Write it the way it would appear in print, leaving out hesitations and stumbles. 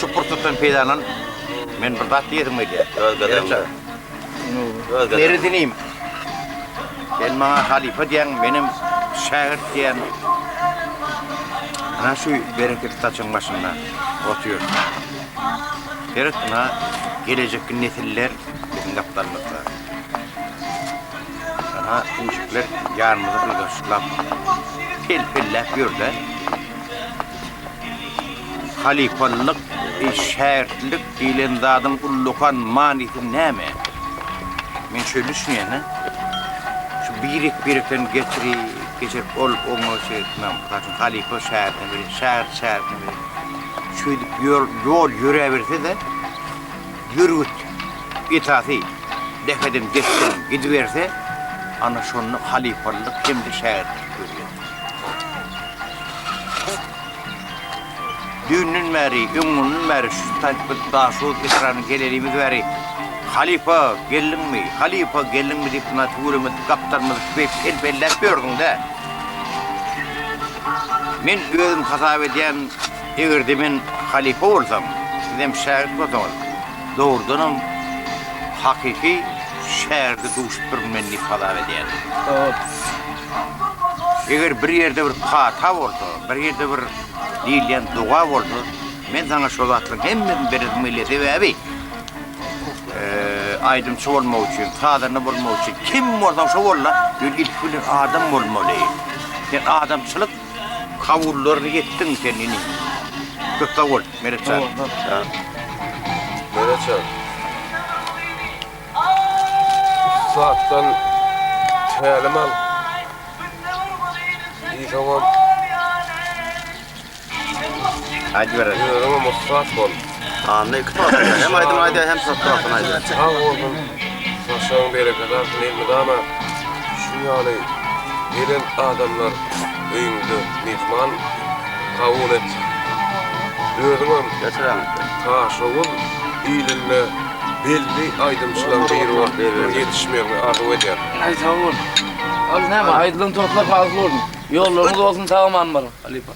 Şu pursatdan peýdalanyp, men bir zat diýesim gelýär. Öz gezeginde. Öz gezeginde. Meret inim, sen maňa halypa diýýäň, menem şägirt diýýän. Ana şu bereketli saçagyň başynda otyrys. Seret, ynha, gelejekki nesiller biziň gapdalymyzda. Ynha, injikler ýanymyzda ylgaşlap, pel-pelläp ýör-dä. Halypalyk, şägirtlik diýlen zadyň ullakan manysy näme? Men şeýle düşünýän-ä. Şu birek-birekden geçirip, geçirip ol oňa şeýtmem, mysal üçin, halypa şägirtine berýär, şägirt şägirtine berýär. Şeýdip ýol ýöräberse-de, ýörgüt esasy däheden dessin gidiberse, ana şonda halypalyk hem-de şägirtlik dörýär. Düýnden bäri, öňňünden bäri şu taýt biz Daşoguz etrabyna gelenimiz bäri Halypa, geldiňmi, halypa, geldiňmi diýip ynha tüweleme gapdalymyzy pel-pelläp ýördüň-dä. Men özüm hasap edýän, eger-de men halypa bolsam, sizem şägirt bolsaňyz, dogrudanam hakyky şägirde duşupdyryn men diýip hasap edýän. Eger bir ýerde bir pata bolsa, bir ýerde bir diýilýän doga bolsa, men saňa şo zatlaryň hemmesini beresim gelýär. Sebäbi aýdymçy bolmak üçin, sazanda bolmak üçin kim bolsaň şo bol-da, ýöne ilki bilen adam bolmaly. Sen adamçylyk kabullaryny etdiň sen inim. Köp sag bol, Meret jan. Meret jan. Ussatdan tälim al. Diýseňem. Aýdybereli. Özüňem ussat bol. Anna iki tarapdan hem aýdym aýdýar hem saz aýdýar. Sag bolsun. Saçagyň bereketi artsyn elmydama şu ýaly belent adamlar öýüňde myhman kabul et. Özüňem Daşoguz ilinde belli aýdymçylaryň biri bolup ýetişmegiňi arzuw edýän. Aý sag bol. Al näme aýdylan tostlar fazla bolsun. Ýollaryňyz bolsun sag aman baryň halypa.